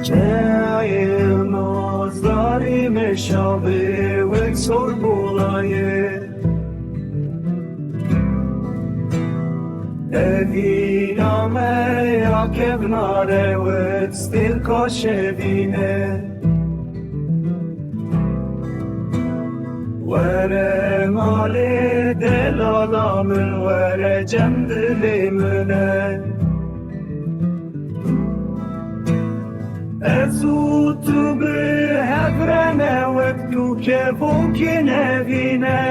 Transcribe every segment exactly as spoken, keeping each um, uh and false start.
Çeyê nazdarî me şavê wek sor bolayê. Evîna me ya kevnare wek stêlka şevîne. Were malê delala min, were cem dilê min e. Ez û tu bi hev re ne, wek tu kevokê nevîne.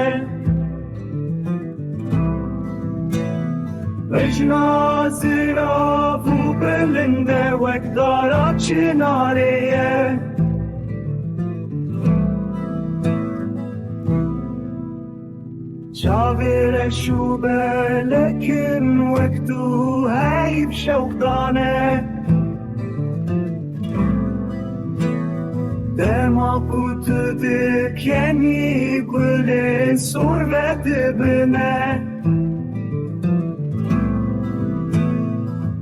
Bejna zirav û bilind e, wek dara çinarê ye. Çavê reş û belek in, wek tu heyv şewq dane. Dema ku tu dikenî, gulên sor vedibine.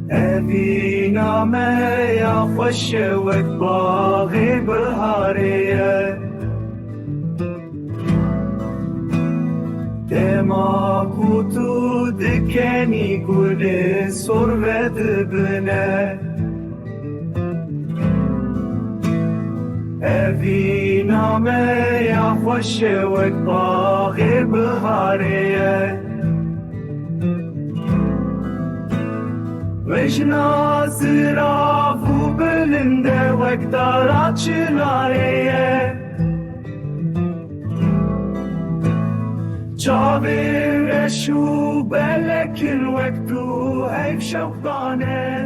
Evîna me ya xweş e, wek baxê biharê ye. Dema ku tu dikenî, gulê sor vedibine. Evîna me ya xweş e, wek baxê biharê ye. Wejna zirav û bilind e, wek dara çinarê ye. Çavê reş û belek in, wek tu heyv şewq dane.